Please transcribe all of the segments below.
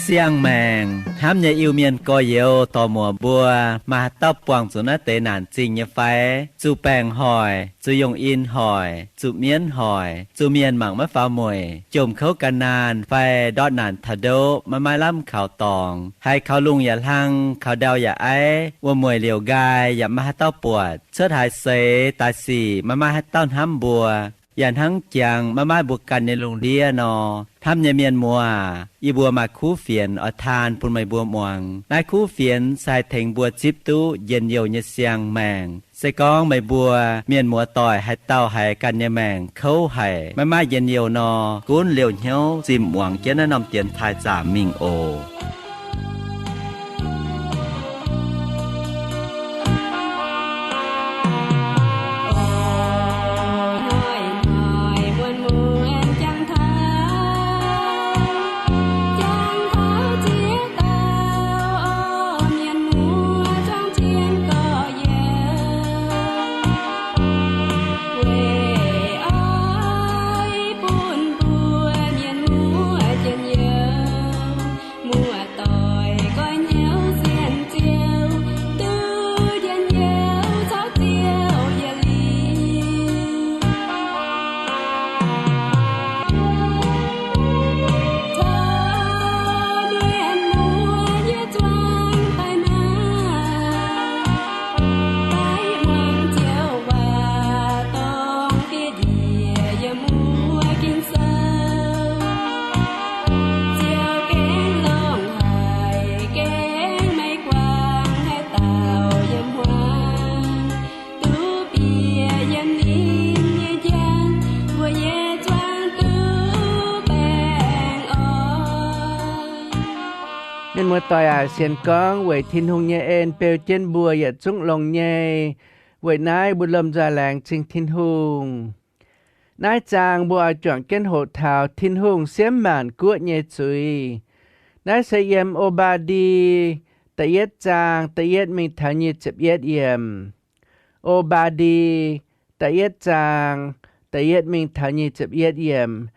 Siang-maengc hnamv nyei Iu-Mienh gorx-youz dorc muoc mbuo, maaih haaix dauh buangh zuqc naaiv deix naanc zingh nyei fai? Zuqc baengc hoic, zuqc yungh in hoic, zuqc mienv hoic, zuqc mienh mangc maiv faaux mueic, jomc kouv gan naanh fai ndortv naanc taux ndoqv maiv maaih lamh kaux dorngx, haiz kaux lungh yaac hlang, kaux ndau yaac aiv, wuom-mueic liouc nqaai yaac maiv maaih haaix dauh buatc, cuotv haaix seix daaih sic maiv maaih haaix dauh hnamv mbuo, yaac hnangv jangx maiv maaih mbuo ganh nyei lungh ndiev nor. Hnamv nyei mienh muoz aac, yie mbuo maaih kuv fienx oix taan bun meih mbuo muangx. Naaiv kuv fienx se haih tengx mbuo zipv duqv njien-youh nyei siang-maengc. Se gorngv meih mbuo mienh muoz-doic haaix dauh haiz ganh nyei maengc kouv haic, maiv maaih njien-youh nor, gunv liouh hnyouv zimh muangx jienv naaiv norm dienx taaih zaamc mingh oc. Mienh muoz-doic aac, sienx gorngv weic Tin-Hungh nyei en beu jienv mbuo yietc zungv longx nyei. Weic naaiv mbuo lomh nzoih laengz zingh Tin-Hungh. Naaiv zaang mbuo oix juangc jienv hoqc taux Tin-Hungh siemv maanc guoqv nyei zuiz. Naaiv se yiem O^mbaa^ndi da'yietv zaang da'yietv mingh taux nyic ziepc yietv yiemc. O^mbaa^ndi da'yietv zaang da'yietv mingh taux nyic ziepc yietv yiemc.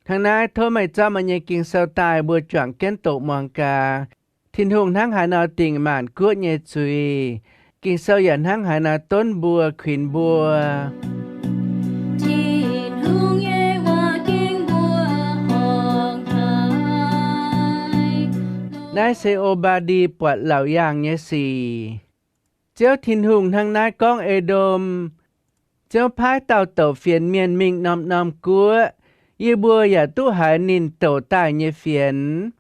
Hnangv naaiv tov meih zorqv meih nyei Ging-Sou daaih mbuo juangc jienv doqc muangx gaax. Tin-Hungh hnangv haaix nor dingc maanc guoqv nyei zuiz. Ging-Sou yaac hnangv haaix nor donv mbuo, kuinx mbuo. Tin-Hungh nyei waac gengh mbuo horngc haic. Naaiv se O^mbaa^ndi buatc laauc yaangh nyei sic. Ziouv Tin-Hungh hnangv naaiv gorngv E^ndom, Ziouv paaiv dauh douc fienx mienh mingh norm-norm guoqv. Yie mbuo yaac duqv haiz ninh douc daaih nyei fienx.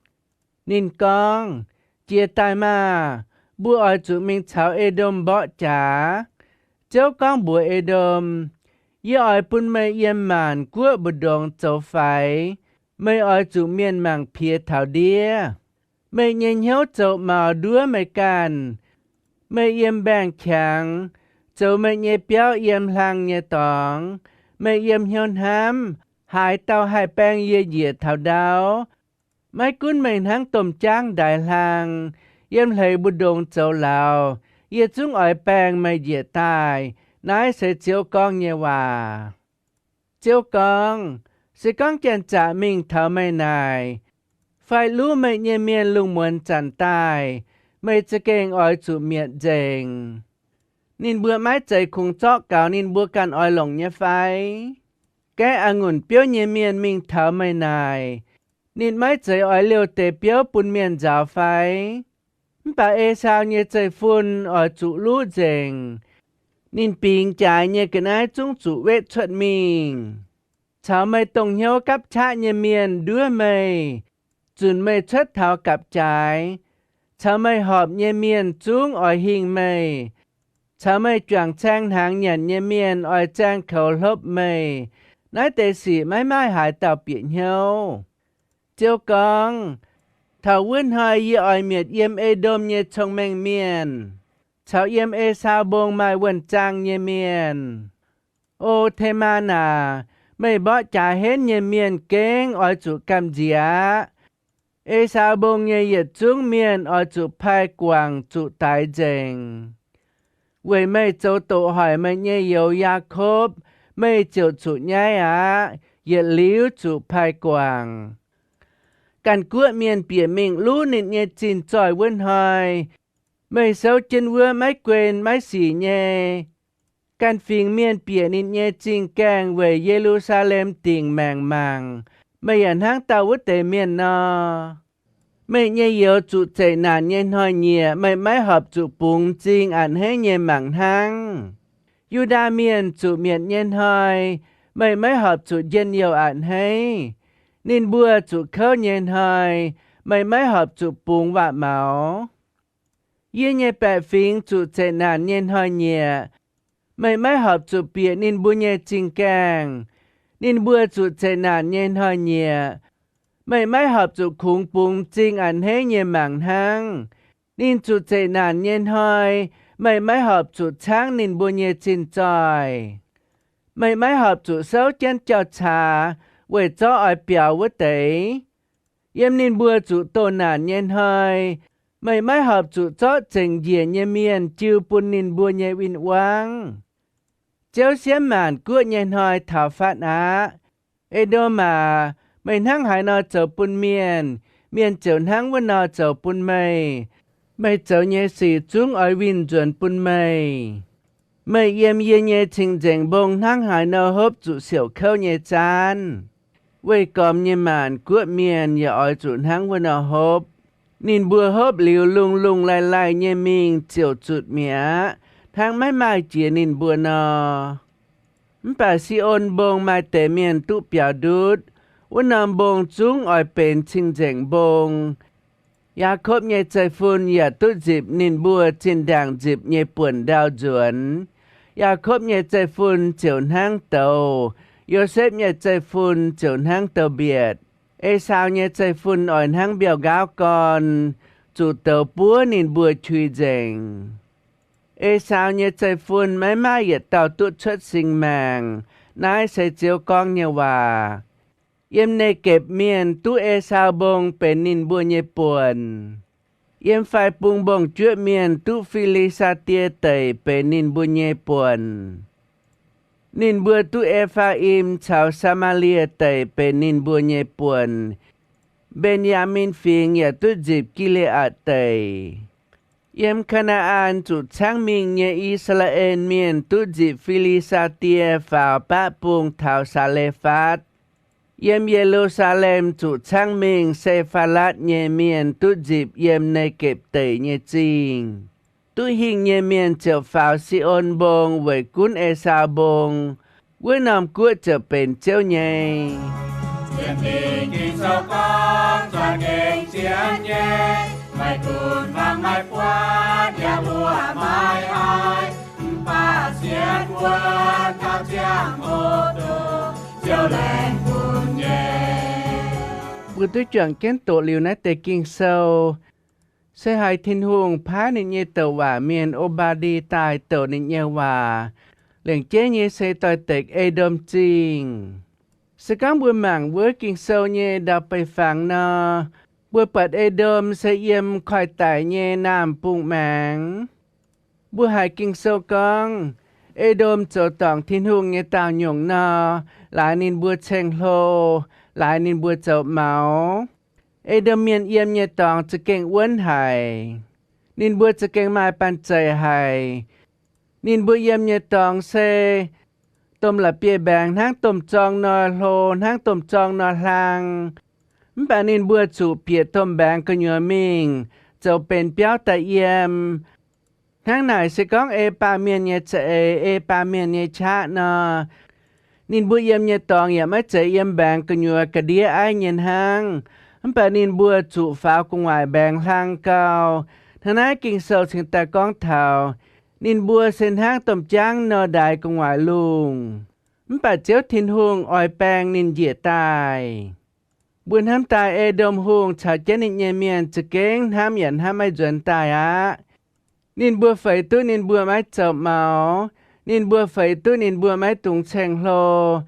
Ninh gorngv, Jiez daaih maah! Mbuo oix zuqc mingh caux E^ndom mborqv jaax. Ziouv gorngv mbuox E^ndom, Yie oix bun meih yiem maanc guoqv mbu'ndongx zoux faix. Meih oix zuqc mienh mangc piex taux ndiev. Meih nyei hnyouv zoux maux nduov meih ganh. Meih yiem mbaengx-qangx, zoux meih nyei biauv yiem hlang nyei dorngx. Meih yiem hnyouv hnamv, Haaix dauh haih baeng yie njiec taux ndau? Maiv gunv meih hnangv domh jaangv ndaix hlang, yiem hleix mbu'ndongx zoux lauz, yie zungv oix baeng meih njiec daaih. Naaiv se Ziouv gorngv nyei waac. Ziouv gorngv, Se gorngv janx-zaqc mingh taux meih naaic, fai luv meih nyei mienh lungh muonz zanc daaih, meih za'gengh oix zuqc mietc nzengc. Ninh mbuo maiv zeiz kungx zorqv gaux ninh mbuo ganh oix longc nyei fai? Gaeqv a'ngunc biouv nyei mienh mingh taux meih naaic, ninh maiv zeiz oix liouh deix biouv bun mienh nzaaux fai? Mv baac Esaau nyei zeiv-fun oix zuqc luv nzengc. Ninh bingx jaaix nyei ga'naaiv zungv zuqc wetv cuotv mingh. Caux meih dongh hnyouv gapv qaqv nyei mienh nduov meih, zunc meih cuotv taux gapv jaaix. Caux meih horpc nyei mienh zungv oix hingh meih. Caux meih juangc caeng hnaangx nyanc nyei mienh oix zaeng koux hlopv meih. Naaiv deix sic maiv maaih haaix dauh bieqc hnyouv. Ziouv gorngv, Taux wuov hnoi yie oix mietc yiem E^ndom nyei cong-mengh mienh, caux yiem Esaau Mbong maaih wuonh zaang nyei mienh. O Temaan aac, meih mborqv jaax henv nyei mienh gengh oix zuqc gamh nziex aqv. Esaau Mbong nyei yietc zungv mienh oix zuqc pai guangc zuqc daix nzengc. Weic meih zoux doqc hoic meih nyei youz, Yaakopv, meih ziouc zuqc nyaiv aqv, yietc liuz zuqc pai guangc. Ganh guoqv mienh bieqc mingh luv ninh nyei zinh zoih wuov hnoi, meih souv jienv wuov maiv guen maiv sic nyei. Ganh fingx mienh bieqc ninh nyei zingh gaengh weic Ye^lu^saa^lem Dingc maengc mangc, meih yaac hnangv dauh wuov deix mienh nor. Meih nyei youz zuqc zeqc naanc nyei hnoi-nyieqc, meih maiv horpc zuqc bungx m'zing a'hneiv nyei mangc hnangv. Yu^ndaa Mienh zuqc mietc nyei hnoi, meih maiv horpc zuqc njien-youh a'hneiv. Ninh mbuo zuqc kouv nyei hnoi, meih maiv horpc zuqc bungx waac-maux. Yie nyei baeqc fingx zuqc zeqc naanc nyei hnoi-nyieqc, meih maiv horpc zuqc bieqc ninh mbuo nyei zingh gaengh. Ninh mbuo zuqc zeqc naanc nyei hnoi-nyieqc, meih maiv horpc zuqc kungx bungx m'zing a'hneiv nyei mangc hnangv. Ninh zuqc zeqc naanc nyei hnoi, meih maiv horpc zuqc caangv ninh mbuo nyei zinh zoih. Meih maiv horpc zuqc souv jienv jauv-caax weic zorqv oix biaux wuov deix. Yiem ninh mbuo zuqc doh naanc nyei hnoi, meih maiv horpc zuqc zorqv zengc njiec nyei mienh jiu bun ninh mbuo nyei win-wangv. Ziouv siemv maanc guoqv nyei hnoi taux fatv aqv. E^ndom aac, meih hnangv haaix nor zoux bun mienh, mienh ziouc hnangv wuov nor zoux bun meih. Meih zoux nyei sic zungv oix winh nzuonx bun meih. Meih yiem yie nyei cing-nzengc mbong hnangv haaix nor hopv zuqc siouc kouv nyei zaanv, weih gormx nyei maanc guoqv mienh yaac oix zuqc hnangv wuov nor hopv. Ninh mbuo hopv liuz lungh lungh laih laih nyei mingh ziouc zutc mi'aqv, hnangv maiv maaih jiex ninh mbuo nor. Mv baac Si^on Mbong maaih deix mienh duqv biaux ndutv. Wuov norm mbong zungv oix benx cing-nzengc mbong. Yaakopv nyei zeiv-fun yaac duqv nzipc ninh mbuo zinh ndaangc nzipc nyei buonc ndau nzuonx. Yaakopv nyei zeiv-fun ziouc hnangv douz, Yosepv nyei zeiv-fun ziouc hnangv douz-mbietc. Esaau nyei zeiv-fun oix hnangv mbiauh nqaauv gorn, zuqc douz buov ninh mbuo qui nzengc. Esaau nyei zeiv-fun maiv maaih yietc dauh duqv cuotv singx maengc. Naaiv se Ziouv gorngv nyei waac. Yiem Negepc mienh duqv Esaau Mbong benx ninh mbuo nyei buonc. Yiem Fai Bung Mbong-Juoqv mienh duqv Fi^li^saa^die Deic benx ninh mbuo nyei buonc. Ninh mbuo duqv E^faa^im caux Saa^maa^lie Deic benx ninh mbuo nyei buonc. Mben^yaa^min Fingx yaac duqv nzipc Gi^le^aatc Deic. Yiem Kaa^naa^an zuqc caangv mingh nyei I^saa^laa^en Mienh duqv nzipc Fi^li^saa^die Faaux Baqv Bung taux Saa^le^fatv. Yiem Ye^lu^saa^lem zuqc caangv mingh Se^faa^latv nyei mienh duqv nzipc yiem Negepc Deic nyei zingh. Duqv hingh nyei mienh ziouc faaux Si^on Mbong weic gunv Esaau Mbong. Wuov norm guoqv ziouc benx Ziouv nyei. Ging-Sou gorngv, za'gengh sienx nyei, meih dunx hmuangx maiv buatc, yaac mbuoqc maiv haiz, mv baac sienx wuov taux ziangh hoc dongh Ziouv laengz bun nyei. Mbuo duqv juangc jienv doqc liuz naaiv deix Ging-Sou, se haiz Tin-Hungh paaiv ninh nyei douc waac mienh O^mbaa^ndi daaih douc ninh nyei waac. Lengc jeiv nyei se doix-dekc E^ndom Zingh. Se gorngv mbuo mangc wuov Ging-Sou nyei ndau-beih fangx nor, mbuo buatc E^ndom se yiem koiv-daic nyei naamh bung maengx. Mbuo haiz Ging-Sou gorngv, E^ndom zoux dorngc Tin-Hungh nyei daauh nyungc nor, laaix ninh mbuo ceng-hlo, laaix ninh mbuo zoux maux. E^ndom Mienh yiem nyei dorngx za'gengh wuonv haic. Ninh mbuo za'gengh maaih banh zeic haic. Ninh mbuo yiem nyei dorngx se domh la'bieiv-mbaengx hnangv domh zorng nor hlo, hnangv domh zorng nor hlang. Mv baac ninh mbuo zuqc bieqc domh mbaengx gu'nyuoz mingh, zoux benx biauv daaih yiem. Hnangv naaic se gorngv ei baamh mienh nyei za'eix, ei baamh mienh nyei qaqv nor, ninh mbuo yiem nyei dorngx yaac maiv zeiz yiem mbaengx gu'nyuoz ga'ndiev aiv nyei hnangv. Mv baac ninh mbuo zuqc faaux gu'nguaaic mbaengx hlang gau. Hnangv naaiv Ging-Sou cingx daaih gorngv taux ninh mbuo se hnangv domh jaangv nor ndaix gu'nguaaic lungh. Mv baac Ziouv Tin-Hungh oix baeng ninh njiec daaih. Mbuo hnamv daaih E^ndom Hungh caux jienv ninh nyei mienh za'gengh hnamv yaac hnamv maiv nzuonx daaih aqv. Ninh mbuo feix duqv ninh mbuo maiv zoux maux. Ninh mbuo feix duqv ninh mbuo maiv dungx ceng-hlo.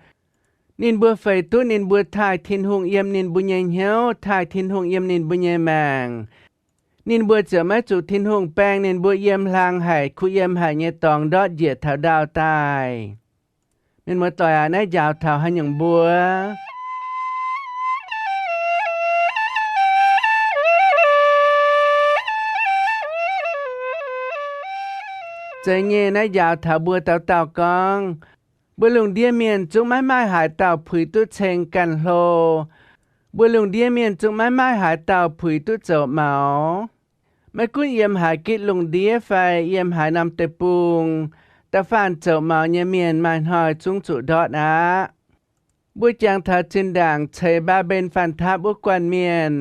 Ninh mbuo feix duqv ninh mbuo taaih Tin-Hungh yiem ninh mbuo nyei hnyouv, taaih Tin-Hungh yiem ninh mbuo nyei maengc, ninh mbuo ziouc maiv zuqc Tin-Hungh baeng ninh mbuo yiem hlang haic, kuh yiem haic nyei dorngx ndortv njiec taux ndau daaih. Mienh muoz-doic aac, naaiv njaaux taux haaix nyungc mbuo? Zeiz nyei, naaiv njaaux taux mbuo dauh dauh gorngv, mbuo lungh ndiev mienh zungv maiv maaih haaix dauh puix duqv ceng ganh hlo. Mbuo lungh ndiev mienh zungv maiv maaih haaix dauh puix duqv zoux maux. Maiv gunv yiem haaix gitv lungh ndiev fai yiem haaix norm deic-bung, da'faanh zoux maux nyei mienh maaih hnoi zungv zuqc ndortv aqv. Mbuo jangx taux zinh ndaangc ceix Mbaa^mben Faanh Taapv wuov guanh mienh,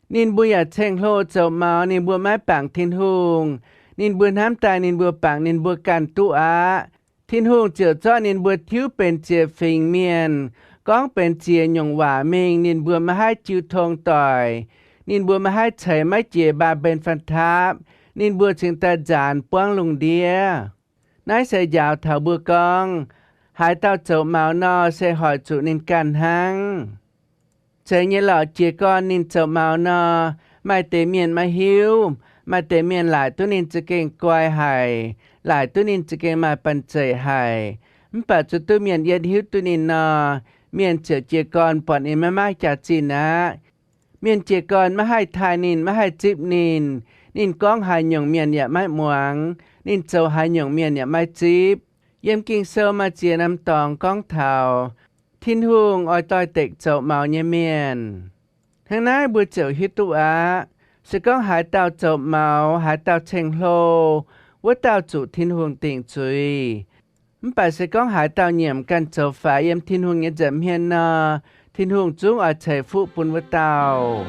ninh mbuo yaac ceng-hlo zoux maux, ninh mbuo maiv bangc Tin-Hungh. Ninh mbuo hnamv daaih ninh mbuo bangc ninh mbuo ganh duqv aqv. Tin-Hungh ziouc zorqv ninh mbuo tiuv benx ziec fingx mienh, gorngv benx ziex nyungc waac mingh. Ninh mbuo maiv haih jiu tong doic. Ninh mbuo maiv haih ceix maiv jiex Mbaa^mben Faanh Taapv. Ninh mbuo cingx daaih nzaanx buangv lungh ndiev. Naaiv se njaaux taux mbuo gorngv, haaix dauh zoux maux nor, se hoic zuqc ninh ganh hnangv. Zeiz nyei lorqc, jiez gorn ninh zoux maux nor, maaih deix mienh maiv hiuv. Maaih deix mienh laaic duqv ninh za'gengh guai haic, laaic duqv ninh za'gengh maaih banh zeic haic. Mv baac zuqc duqv mienh yietv hiuv duqv ninh nor, mienh ziouc jiez gorn buatc ninh maiv maaih jaax-zinh aqv. Mienh jiez gorn maiv haih taaih ninh, maiv haih zipv ninh. Ninh gorngv haaix nyungc mienh yaac maiv muangx, ninh zoux haaix nyungc mienh yaac maiv zipv. Yiem Ging-Sou maaih ziex norm dorngx gorngv taux Tin-Hungh oix doix-dekc zoux maux nyei mienh. Hnangv naaiv mbuo ziouc hiuv duqv aqv. Se gorngv haaix dauh zoux maux, haaix dauh ceng-hlo, wuov dauh zuqc Tin-Hungh dingc zuiz. Mv baac se gorngv haaix dauh nyiemc ganh zoux faix yiem Tin-Hungh nyei nza'hmien nor, Tin-Hungh zungv oix ceix fuqv bun wuov dauh.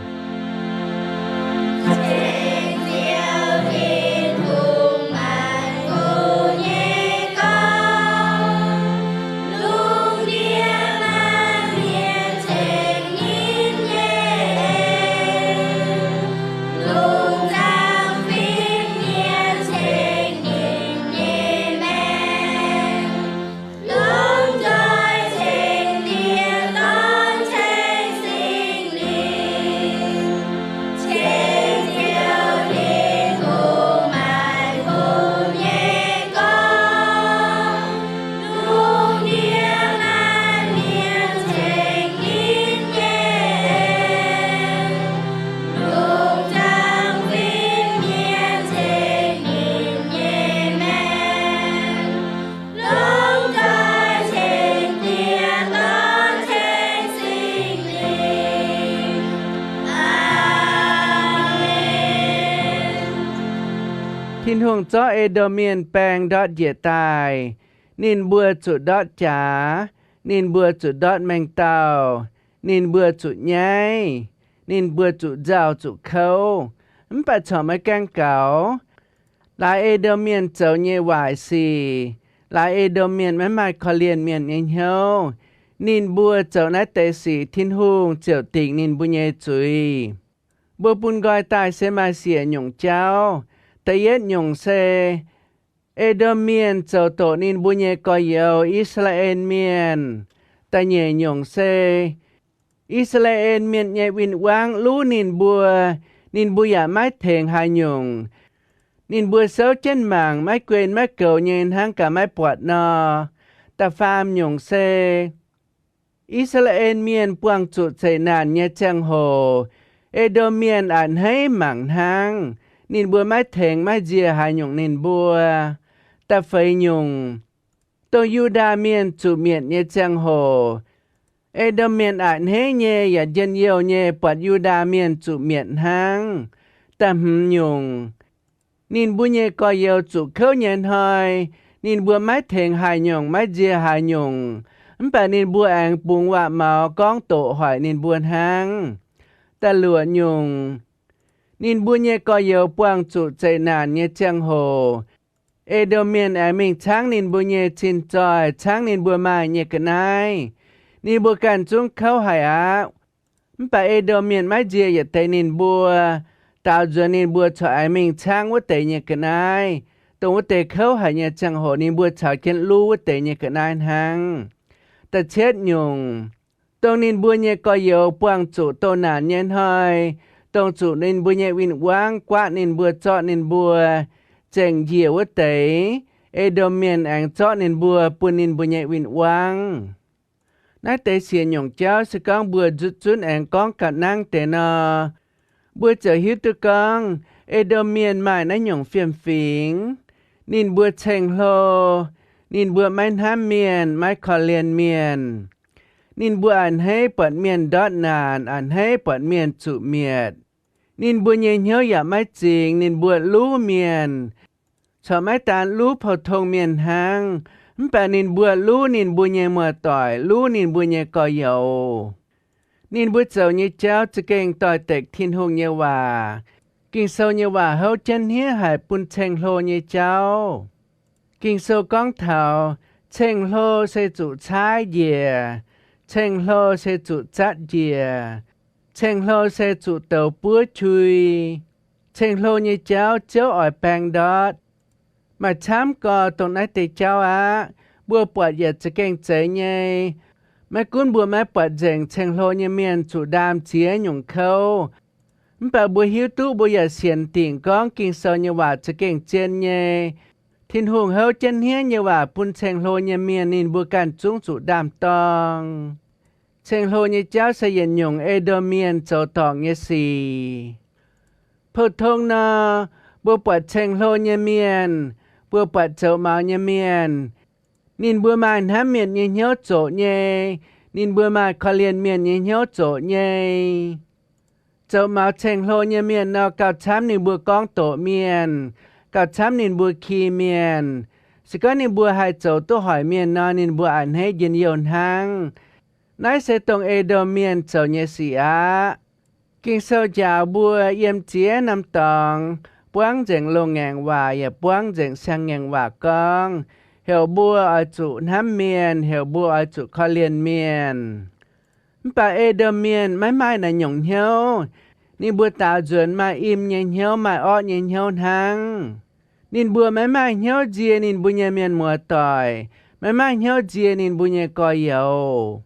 Tin-Hungh zorqv E^ndom Mienh baeng ndortv njiec daaih. Ninh mbuo zuqc ndortv jaax, ninh mbuo zuqc ndortv mengh dauh, ninh mbuo zuqc nyaiv, ninh mbuo zuqc nzauh zuqc kouv. Mv baac corc maiv gaengh gaux. Laaix E^ndom Mienh zoux nyei waaic sic, laaix E^ndom Mienh maiv maaih korv-lienh mienh nyei hnyouv. Ninh mbuo zoux naaiv deix sic, Tin-Hungh ziouc dingc ninh mbuo nyei zuiz. Mbuo bun nqoi daaih se maaih siec nyungc jauv. Da'yietv nyungc se E^ndom Mienh zoux doqc ninh mbuo nyei gorx-youz, I^saa^laa^en Mienh. Da'nyeic nyungc se I^saa^laa^en Mienh nyei win-wangv luv ninh mbuo, ninh mbuo yaac maiv tengx haaix nyungc. Ninh mbuo souv jienv mangc, maiv guen maiv goux nyei hnangv gaax maiv buatc nor. Da'faam nyungc se I^saa^laa^en Mienh buangh zuqc zeqc naanc nyei ziangh hoc, E^ndom Mienh a'hneiv mangc hnangv. Ninh mbuo maiv tengx maiv nzie haaix nyungc ninh mbuo. Da'feix nyungc, dongh Yu^ndaa Mienh zuqc mietc nyei ziangh hoc, E^ndom Mienh a'hneiv nyei yaac njien-youh nyei buatc Yu^ndaa Mienh zuqc mietc hnangv. Da'hmz nyungc, ninh mbuo nyei gorx-youz zuqc kouv nyei hnoi, ninh mbuo maiv tengx haaix nyungc maiv nzie haaix nyungc, mv baac ninh mbuo aengx bungx waac-maux gorngv doqc hoic ninh mbuo hnangv. Da'luoqc nyungc, ninh mbuo nyei gorx-youz buangh zuqc zeqc naanc nyei ziangh hoc, E^ndom Mienh aengx mingh caangv ninh mbuo nyei cin-zoih, caangv ninh mbuo maaih nyei ga'naaiv. Ninh mbuo ganh zungv kouv haic aqv. Mv baac E^ndom Mienh maiv nzie yietc deix ninh mbuo, daaux nzuonx ninh mbuo corc aengx mingh caangv wuov deix nyei ga'naaiv. Dongh wuov deix kouv haic nyei ziangh hoc ninh mbuo caux jienv luv wuov deix nyei ga'naaiv hnangv. Da'cietv nyungc, dongh ninh mbuo nyei gorx-youz buangh zuqc doh naanc nyei hnoi, dongh zuqc ninh mbuo nyei win-wangv guaatv ninh mbuo, zorqv ninh mbuo, zengc njiec wuov deix, E^ndom Mienh aengx zorqv ninh mbuo bun ninh mbuo nyei win-wangv. Naaiv deix siec nyungc jauv se gorngv mbuo nzutv zunv aengx gorngv ga'nangv deix nor, mbuo ziouc hiuv duqv gorngv E^ndom Mienh maaih naaiv nyungc fiem-fingx. Ninh mbuo ceng-hlo, ninh mbuo maiv hnamv mienh, maiv korv-lienh mienh. Ninh mbuo a'hneiv buatc mienh ndortv naanc, a'hneiv buatc mienh zuqc mietc. Ninh mbuo nyei hnyouv yaac maiv zingx, ninh mbuo luv mienh. Corc maiv daan luv pou-tong mienh hnangv, mv baac ninh mbuo luv ninh mbuo nyei muoz-doic, luv ninh mbuo nyei gorx-youz. Ninh mbuo zoux nyei jauv za'gengh doix-dekc Tin-Hungh nyei waac. Ging-Sou nyei waac houv jienv hniev haic bun ceng-hlo nyei jauv. Ging-Sou gorngv taux ceng-hlo se zuqc caaiv njiec, ceng-hlo se zuqc zatv njiec, ceng-hlo se zuqc douz buov qui. Ceng-hlo nyei jauv Ziouv oix baeng ndortv. Maaih camv gorx dongh naaiv deix jauv aqv. Mbuo buatc yietc za'gengh zeiz nyei. Maiv gunv mbuo maiv buatc nzengc ceng-hlo nyei mienh zuqc ndaam ziex nyungc kouv, mv baac mbuo hiuv duqv mbuo yaac sienx dingc gorngv Ging-Sou nyei waac za'gengh zien nyei. Tin-Hungh houv jienv hniev nyei waac bun ceng-hlo nyei mienh ninh mbuo ganh zungv zuqc ndaam-dorng. Ceng-hlo nyei jauv se yietc nyungc E^ndom Mienh zoux dorngc nyei sic. Pou-tong nor, mbuo buatc ceng-hlo nyei mienh, mbuo buatc zoux maux nyei mienh, ninh mbuo maaih hnamv mienh nyei hnyouv zoqc nyei, ninh mbuo maaih korv-lienh mienh nyei hnyouv zoqc nyei. Zoux maux ceng-hlo nyei mienh nor, gauh camv ninh mbuo gorngv doqc mienh, gauh camv ninh mbuo ki mienh. Se gorngv ninh mbuo haih zoux duqv hoic mienh nor, ninh mbuo a'hneiv njien-youh hnangv. Naaiv se dongh E^ndom Mienh zoux nyei sic aqv. Ging-Sou njaaux mbuo yiem ziex norm dorngx, buangv nzengc loz-ngaengc waac yaac buangv nzengc siang-ngaengc waac gorngv, heuc mbuo oix zuqc hnamv mienh, heuc mbuo oix zuqc korv-lienh mienh. Mv baac E^ndom Mienh maiv maaih naaiv nyungc hnyouv. Ninh mbuo daaux nzuonx maaih im nyei hnyouv, maaih orqv nyei hnyouv hnangv. Ninh mbuo maiv maaih hnyouv nzie ninh mbuo nyei mienh muoz-doic, maiv maaih hnyouv nzie ninh mbuo nyei gorx-youz.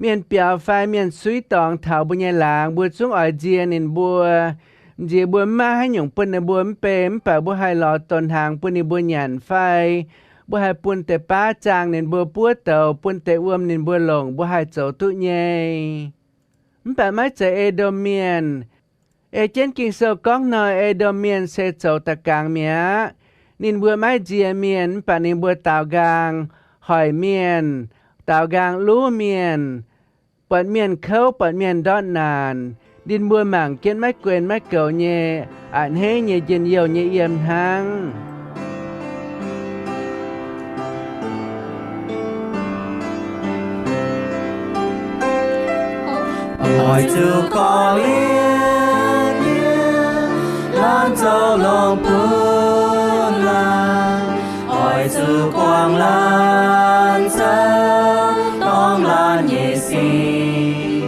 Mienh biaux fai mienh suiv dorngx taux mbuo nyei laangz, mbuo zungv oix nzie ninh mbuo. Nziex mbuo mv maaih haaix nyungc bun ninh mbuo mv bei, mv baac mbuo haih lorz donx hnaangx bun ninh mbuo nyanc fai mbuo haih bun deix baav zaangh ninh mbuo buov douz, bun deix wuom ninh mbuo longc, mbuo haih zoux duqv nyei. Mv baac maiv zeiz E^ndom Mienh. Ei jienv Ging-Sou gorngv hnoi, E^ndom Mienh se zoux da'gaangx mi'aqv. Ninh mbuo maiv nzie mienh, mv baac ninh mbuo daaux nqaang hoic mienh, daaux nqaang luv mienh, buatc mienh kouv, buatc mienh ndortv naanc. Ninh mbuo mangc jienv maiv guen maiv goux nyei, a'hneiv nyei njien-youh nyei yiem hnangv. Oix zuqc korv-lienh mienh, laanh zoux longx bun laanh. Oix zuqc guangc laanh zoux dorngc laanh nyei sic.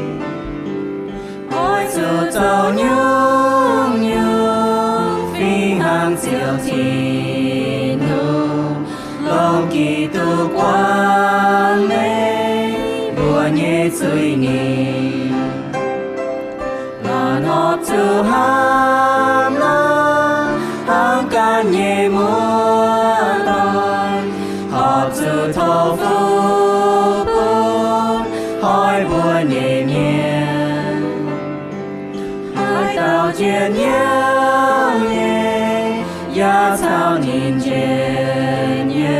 Oix zuqc zoux nyungc-nyungc fih hnangv Ziouv Tin-Hungh, longc Giduc guangc meih mbuo nyei zuiz-nyeic. Laanh horpc zuqc hnamv lorz hnangv ganh nyei muoz-doic, horpc zuqc tov fuqv bun hnoi mbuo nyei mienh. Haaix dauh jiex hnyouv nyei, yaac caux ninh njien-youh.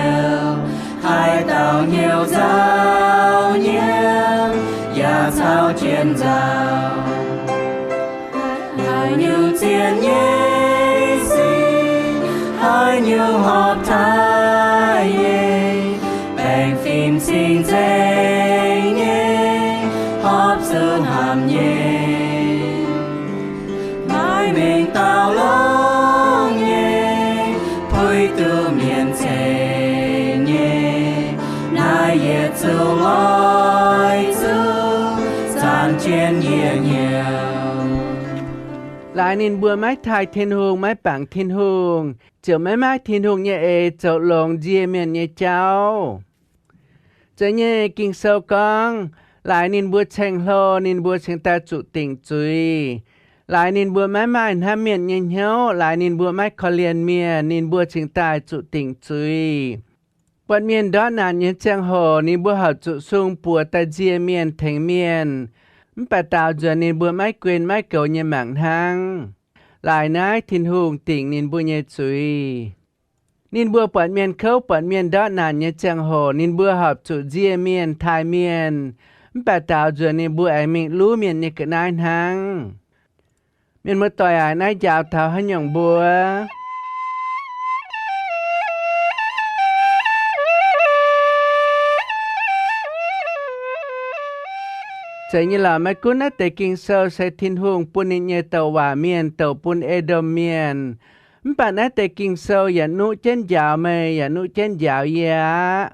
Haaix dauh hnyouv nzauh nyei, yaac caux jienv nzauh. Haaix nyungc zien nyei sic, haaix nyungc horpc taaih nyei, baengh fim cing-nzengc nyei, horpc zuqc hnamv nyei. Maiv mengh dauh longx nyei, puix duqv mienh ceng nyei, naaiv yietc zungv oix zuqc zanc jienv yie hnyouv. Laaix ninh mbuo maiv taaih Tin-Hungh, maiv bangc Tin-Hungh, ziouc maiv maaih Tin-Hungh nyei eix zoux longx nzie mienh nyei jauv. Zeiz nyei, Ging-Sou gorngv, laaix ninh mbuo ceng-hlo, ninh mbuo cingx daaih zuqc dingc zuiz. Laaix ninh mbuo maiv maaih hnamv mienh nyei hnyouv, laaix ninh mbuo maiv korv-lienh mienh, ninh mbuo cingx daaih zuqc dingc zuiz. Buatc mienh ndortv naanc nyei ziangh hoc, ninh mbuo horpc zuqc sung buoz daaih nzie mienh, tengx mienh. Mv baac daaux nzuonx ninh mbuo maiv guen maiv goux nyei mangc hnangv. Laaix naaiv Tin-Hungh dingc ninh mbuo nyei zuiz. Ninh mbuo buatc mienh kouv, buatc mienh ndortv naanc nyei ziangh hoc, ninh mbuo horpc zuqc nzie mienh, taaih mienh. Mv baac daaux nzuonx ninh mbuo aengx mingh luv mienh nyei ga'naaiv hnangv. Mienh muoz-doic aac, naaiv njaaux taux haaix nyungc mbuo? Zeiz nyei lorqc, maiv gunv naaiv deix Ging-Sou se Tin-Hungh bun ninh nyei douc waac mienh douc bun E^ndom Mienh. Mv baac naaiv deix Ging-Sou yaac nuqv jienv njaaux meih, yaac nuqv jienv njaaux yie aqv.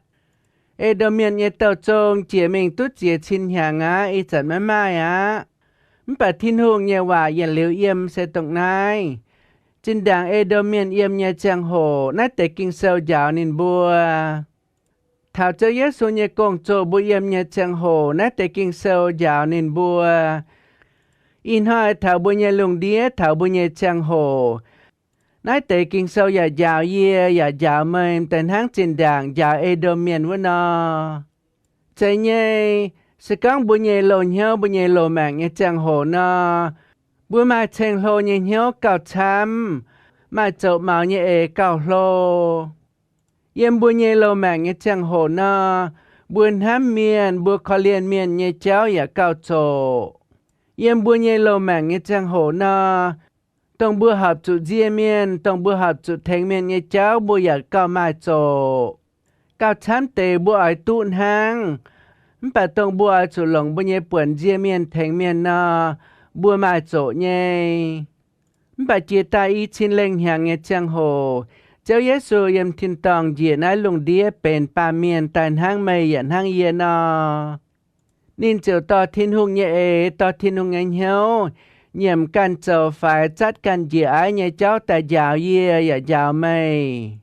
E^ndom Mienh nyei douh zong jiex mingh duqv ziex cin hnyangx aqv, ih zanc maiv maaih aqv. Mv baac Tin-Hungh nyei waac yietc liuz yiem se dongh naaiv. Zinh ndaangc E^ndom Mienh yiem nyei ziangh hoc, naaiv deix Ging-Sou njaaux ninh mbuo. Taux Ziouv Yesu nyei gong-zoh mbuo yiem nyei ziangh hoc, naaiv deix Ging-Sou njaaux ninh mbuo. Ih hnoi taux mbuo nyei lungh ndiev, taux mbuo nyei ziangh hoc, naaiv deix Ging-Sou yaac njaaux yie, yaac njaaux meih daaih hnangv zinh ndaangc njaaux E^ndom Mienh wuov nor. Zeiz nyei, se gorngv mbuo nyei loz-hnyouv, mbuo nyei loz-maengc nyei ziangh hoc nor, mbuo maaih ceng-hlo nyei hnyouv gauh camv, maaih zoqc maux nyei eix gauh hlo. Yiem mbuo nyei loz-maengc nyei ziangh hoc nor, mbuo hnamv mienh, mbuo korv-lienh mienh nyei jauv yaac gauh zoqc. Yiem mbuo nyei loz-maengc nyei ziangh hoc nor, dongh mbuo horpc zuqc nzie mienh, dongh mbuo horpc zuqc tengx mienh nyei jauv mbuo yaac gauh maaih zoqc. Gauh camv deix mbuo oix duqv hnangv. Mv baac dongh mbuo oix zuqc longc mbuo nyei buonc nzie mienh tengx mienh nor, mbuo maaih zoqc nyei. Mv baac jiex daaih i cin lengh hnyangx nyei ziangh hoc, Ziouv Yesu yiem tin-dorngh njiec naaiv lungh ndiev benx baamh mienh daaih hnangv meih yaac hnangv yie nor. Ninh ziouc dorh Tin-Hungh nyei eix, dorh Tin-Hungh nyei hnyouv, nyiemc ganh zoux faix, zatv ganh njiec aiv nyei jauv daaih njaaux yie yaac njaaux meih.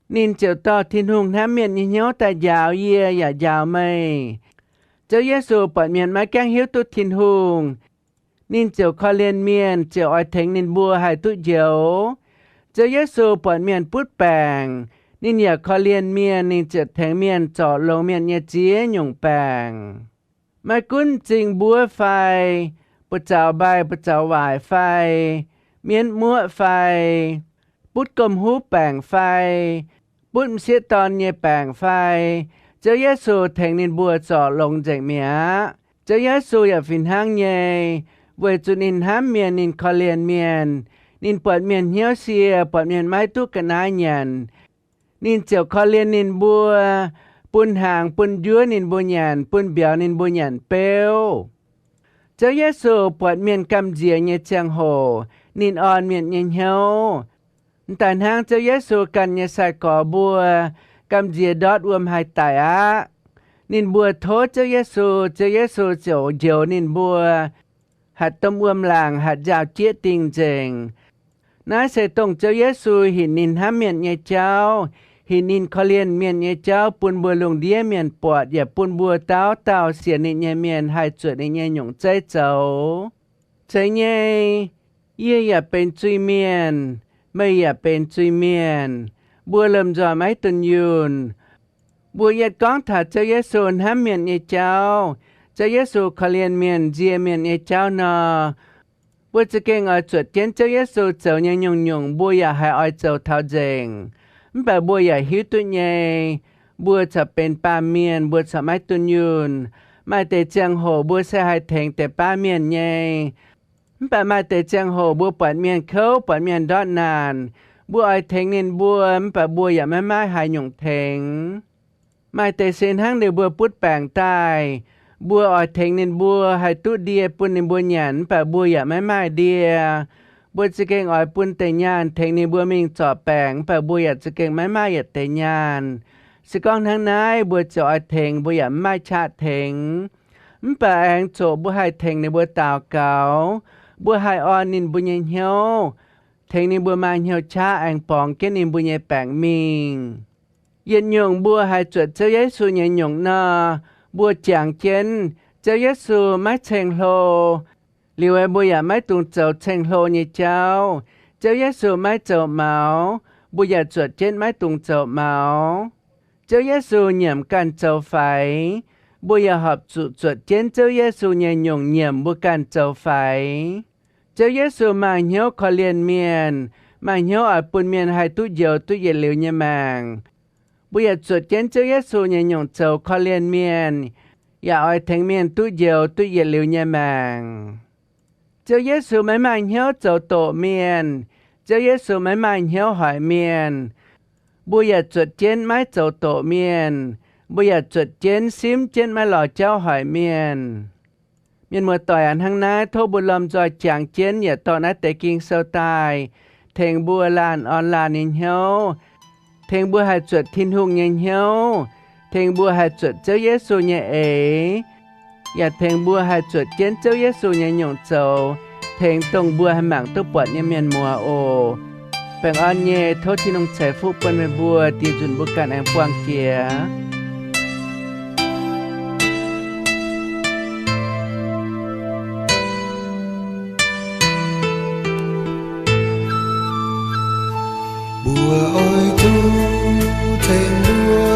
Ninh ziouc dorh Tin-Hungh hnamv mienh nyei hnyouv daaih njaaux yie yaac njaaux meih. Ziouv Yesu buatc mienh maiv gaengh hiuv duqv Tin-Hungh, ninh ziouc korv-lienh mienh, ziouc oix tengx ninh mbuo haih duqv njoux. Ziouv Yesu buatc mienh butv baengc, ninh yaac korv-lienh mienh, ninh ziouc tengx mienh zorc longx mienh nyei ziex nyungc baengc. Maiv gunv m'zing mbuov fai, buoz-zaux mbaih buoz-zaux waaic fai, mienv muoqv fai, butv gomh huv baengc fai, butv m'sieqv dorn nyei baengc fai, Ziouv Yesu tengx ninh mbuo zorc longx nzengc mi'aqv. Ziouv Yesu yaac fih hnangv nyei, weic zuqc ninh hnamv mienh, ninh korv-lienh mienh, ninh buatc mienh hnyouv sie, buatc mienh maiv duqv ga'naaiv nyanc, ninh ziouc korv-lienh ninh mbuo, bun hnaangx bun njuov ninh mbuo nyanc, bun mbiauz ninh mbuo nyanc beuv. Ziouv Yesu buatc mienh gamh nziex nyei ziangh hoc, ninh orn mienh nyei hnyouv. M'daaih hnangv Ziouv Yesu ganh nyei sai-gorx mbuo, gamh nziex ndortv wuom haih daic aqv. Ninh mbuo tov Ziouv Yesu, Ziouv Yesu ziouc njoux ninh mbuo, hatc domh wuom-laangc, hatc njaaux jieqv dingh nzengc. Naaiv se dongh Ziouv Yesu hinc ninh hnamv mienh nyei jauv, hinc ninh korv-lienh mienh nyei jauv bun mbuo lungh ndiev mienh buatc, yaac bun mbuo dauh dauh sienx ninh nyei mienh haih zuotc ninh nyei nyungc zeiv zoux. Zeiz nyei, yie yaac benx zuiz-mienh, meih yaac benx zuiz-mienh, mbuo lomh nzoih maiv dunh yunh. Mbuo yietv gorngv taux Ziouv Yesu hnamv mienh nyei jauv, Ziouv Yesu korv-lienh mienh, nzie mienh nyei jauv nor, mbuo za'gengh oix zuotc jienv Ziouv Yesu zoux nyei nyungc-nyungc mbuo yaac haiz oix zoux taux nzengc. Mv baac mbuo yaac hiuv duqv nyei, mbuo corc benx baamh mienh, mbuo corc maiv dunh yunh. Maaih deix ziangh hoc mbuo se haih tengx deix baav mienh nyei. Mv baac maaih deix ziangh hoc mbuo buatc mienh kouv, buatc mienh ndortv naanc, mbuo oix tengx ninh mbuo, mv baac mbuo yaac maiv maaih haaix nyungc tengx. Maaih deix se hnangv ninh mbuo butv baengc daaih, mbuo oix tengx ninh mbuo haih duqv ndie bun ninh mbuo nyanc, mv baac mbuo yaac maiv maaih ndie. Mbuo za'gengh oix bun deix nyaanh tengx ninh mbuo mingh zorc baengc, mv baac mbuo yaac za'gengh maiv maaih yietc deix nyaanh. Se gorngv hnangv naaiv, mbuo ziouc oix tengx, mbuo yaac maiv maaih qaqv tengx. Mv baac aengx zoqc mbuo haih tengx ninh mbuo daux gaux, mbuo haih orn ninh mbuo nyei hnyouv, tengx ninh mbuo maaih hnyouv qaqv aengx borngz jienv ninh mbuo nyei baengc mingh. Yietc nyungc mbuo haih zuotc Ziouv Yesu nyei nyungc nor, mbuo jangx jienv Ziouv Yesu maiv ceng-hlo, liuz mbuo yaac maiv dungx zoux ceng-hlo nyei jauv. Ziouv Yesu maiv zoux maux, mbuo yaac zuotc jienv maiv dungx zoux maux. Ziouv Yesu nyiemc ganh zoux faix, mbuo yaac horpc zuqc zuotc jienv Ziouv Yesu nyei nyungc nyiemc mbuo ganh zoux faix. Ziouv Yesu maaih hnyouv korv-lienh mienh, maaih hnyouv oix bun mienh haih duqv njoux duqv yietc liuz nyei maengc. Mbuo yaac zuotc jienv Ziouv Yesu nyei nyungc zoux korv-lienh mienh, yaac oix tengx mienh duqv njoux duqv yietc liuz nyei maengc. Ziouv Yesu maiv maaih hnyouv zoux doqc mienh. Ziouv Yesu maiv maaih hnyouv hoic mienh. Mbuo yaac zuotc jienv maiv zoux doqc mienh. Mbuo yaac zuotc jienv simv jienv maiv lorz jauv hoic mienh. Mienh muoz-doic aac, hnangv naaiv tov mbuo lomh nzoih jangx jienv yaac dorh naaiv deix Ging-Sou daaih, tengx mbuo laanh orn laanh nyei hnyouv, tengx mbuo haih zuotc Tin-Hungh nyei hnyouv, tengx mbuo haih zuotc Ziouv Yesu nyei eix, yaac tengx mbuo haih zuotc jienv Ziouv Yesu nyei nyungc zoux, tengx dongh mbuo haih mangc duqv buatc nyei mienh muoz oc. Baengh orn nyei, tov Tin-Hungh ceix fuqv bun meih mbuo, diex nzunc mbuo ganh aengx buangh jiex. Mbuo oix zuqc ceng mbuo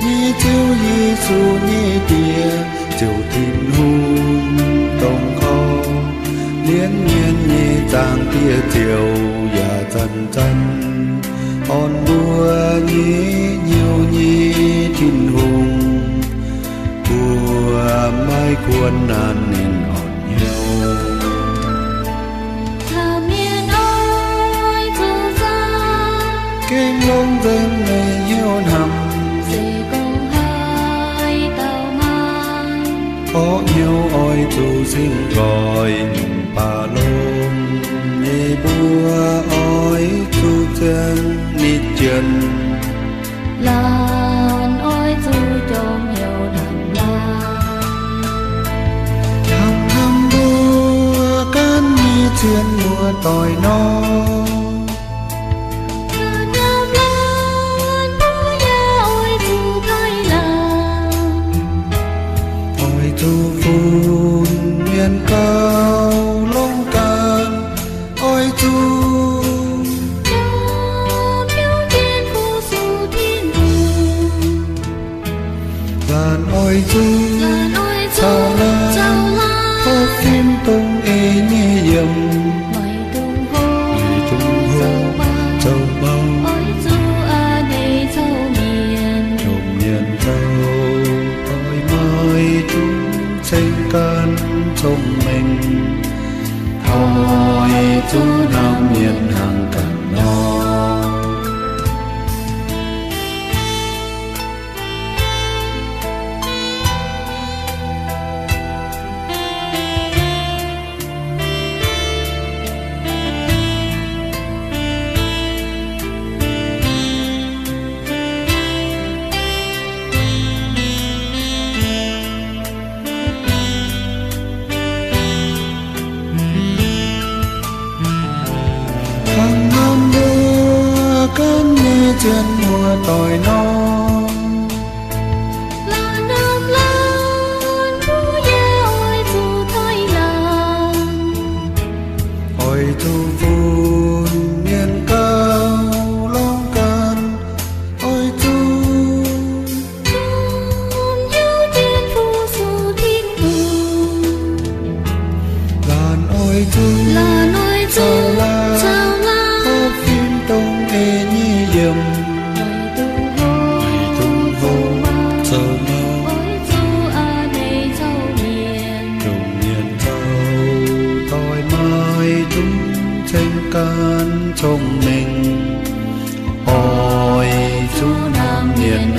nyei Ziouv Yesu nyei Diex, ziouc Tin-Hungh dongh korv-lienh mienh nyei Zaangc Diex, ziouc yaac zanc-zanc orn mbuo nyei hnyouv nyei Tin-Hungh, mbuo maiv kuonx naanc ninh orn hnyouv. Gengh longc nzengc meih hnyouv hnamv, orqv hnyouv oix zuqc singx nqoi, nyungc baac longx nyei mbuo oix zuqc ziangh nitv jienv. Laanh oix zuqc jorm hnyouv hnamv laanh. Hnamv hnamv mbuo ganh nyei zien muoz-doic nor, laanh hnamv laanh mbuo yaac oix zuqc taaih laanh, oix zuqc funx mienh gauh longx ganh, oix zuqc jorm hnyouv jienv fu-sux Tin-Hungh. Laanh oix zuqc caux laanh, caux laanh, hopv fim dongh eix nyei yiem, meih dungx hopv, meih dungx hopv zoux mouh, zoux mouh, oix zuqc a'hneiv zoux mienh, longc mienh zoux doic, meih dungx ceng ganh cong-mengh, oix zuqc hnamv mienh hnangv ganh nor. Hnangv naaiv mbuo ganh nyei zien muoz-doic nor, laanh hnamv laanh mbuo yaac oix zuqc taaih laanh, oix zuqc funx mienh gauh longx ganh, oix zuqc jorm hnyouv jienv fu-sux Tin-Hungh. Laanh oix zuqc, laanh oix zuqc caux laanh, caux laanh, hopv fim dongh eix nyei yiem, meih dungx hopv, meih dungx hopv zoux mouh, oix zuqc a'hneiv zoux mienh, dongh mienh zoux doic meih dungx ceng ganh cong-mengh, oix zuqc hnamv mienh